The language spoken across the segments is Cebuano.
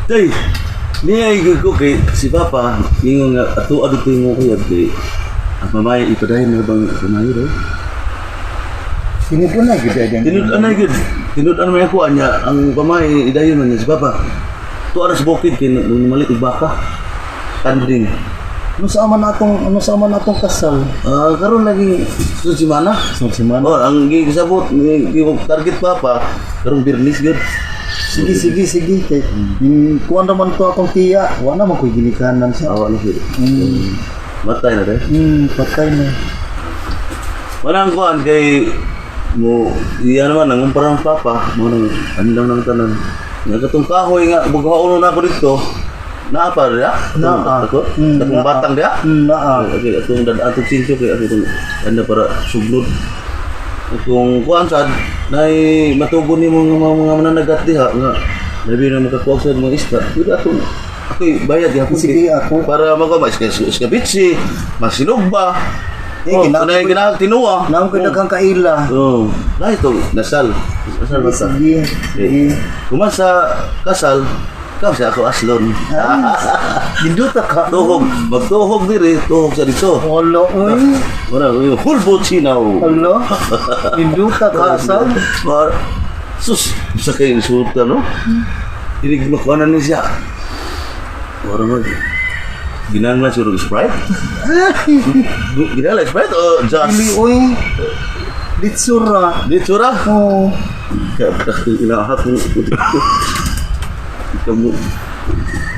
Day, niya ay ko kay si Papa, ingon nga ato adto mo kuyab kay ang pamay ipadayon na bang pamayo daw. Tinud na gid ay. Tinud-an na gid. Tinud-an may ako anya ang pamay idayon man niya si Papa. Tuwa ra sa bukid kay malit og baka. Kanding. Ano sa man atong kasal? Ah, karon lagi sa semana. Sa semana. Oh, ang gisabot ni target Papa karong Biyernes gud. Sige, sige, sige kay kuan naman to akong tiya, wa na man koy ginikanan siya. Awa na siya. Matay na tayo. Patay na. Walang kuan kay mo iya naman ang umparang papa mo nang andam ng tanan. Nga katong kahoy nga bughaon na ako dito. Naa pa diya? Naa. Ako? Katong naa. batang diya? Naa. Okay, atong dadaan atong sinso kay ako itong anda para sugnod. Kung kuan sad nay matugon nimo nga mga mananagat diha nga labi na makakuha sa mga isda. Pwede atong ako'y bayad diha. Sige, ako. Para magawa iskabitsi, masinugba. Eh, Oh, kanay ginahag tinuwa. Naam koy daghang kaila. Oh, na ito nasal. Nasal ba ta? Sige, sige. Eh, kuman sa kasal, kaw siya ako aslon. Dinduta ka. Tuhog, magtuhog diri, tuhog sa dito. Olo, oy. Wala, yung hulbot sinaw. Olo. Dinduta ka sa. Mar, sus, sa kayo insulta, no? Hindi makuha na niya siya. Wala mag, ginanglan siguro Sprite? Ginanglan Sprite o just? Dili oy. Litsura. Dito ra? Oh. Kaya inahat mo. Kamu,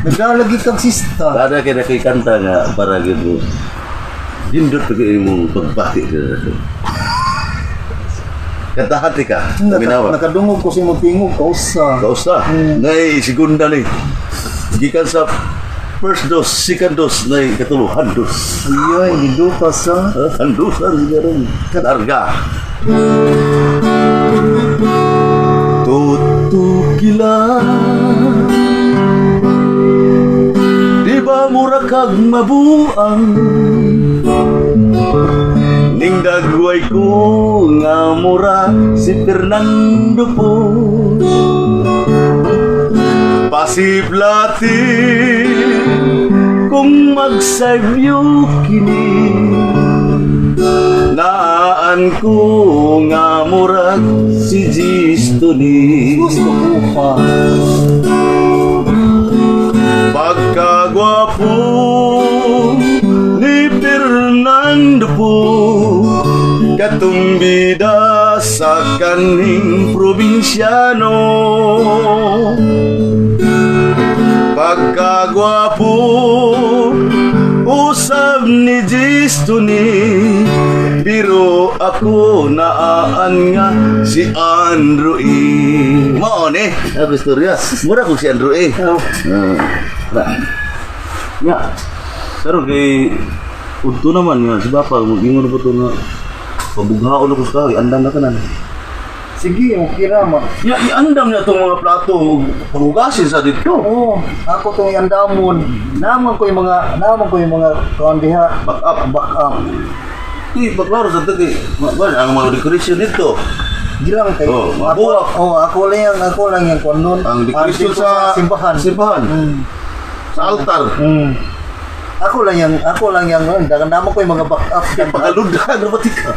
Naglalagi kang sista. Kada kay na kanta nga para gid mo. Dindot pa kayo imong pagbati. Kantahan ti ka. Minawa. Nakadungog ko sa imong tingog kausa. Kausa. Nay segunda ni. Gikan sa first dose, second dose, nay katulo, handos. Ayoy, dinduta sa. Ah, handusan siguro. Larga. Tutukila. Di ba mura kag mabuang Ning dagway ko nga mura si Fernando po. Pasiplati kung magsabyo kini. Naan ko nga murag si Jisto ni. Gusto ko pa. Pagkagwapo ni Fernando po, katumbida sa kaning probinsyano. Pagkagwapo usab ni Jisto ni. Pero ako naan nga si Andrew E. Mao ni ako istorya. Mura ko si Andrew E. Oh. Ah, nga. Pero kay udto naman nga si Papa mag-ingon po to nga pabughaon ako sa kahoy, andam na kanan. Sige, okay ra ma. Ya, iandam niya itong mga plato ug panghugasin sa dito. Oo, ako tong iandamon. Naman ko yung mga kuan diha. Back up. Back up. Di, baklaro sa tagi. Ang mga decoration dito. Gilang kay. Oh, Ako, mabuwak. oh, ako lang yung kuan nun. Ang decoration dito sa simbahan. Simbahan. Sa altar. Ako lang yung naman ko yung mga back up. Pakaludan na pati ka.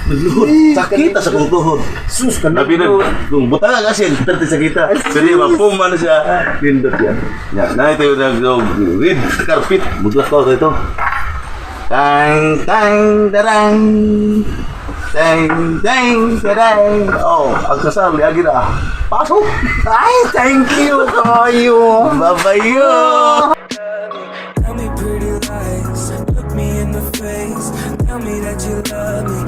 Nagluhod. Sakita sa kong tuhod. Sus ka Labi na, kung butang ang asin, terte sa kita. Pwede mapuma na siya. Pindot yan. Yan, na ito yung red carpet. Mutlak ko ito. Tang, tang, tarang. Tang, tang, tarang. Oh, ang kasal, lagi na. Pasok! Ay, thank you kayo. Babayo! Tell me pretty lies, look me in the face. Tell me that you love me,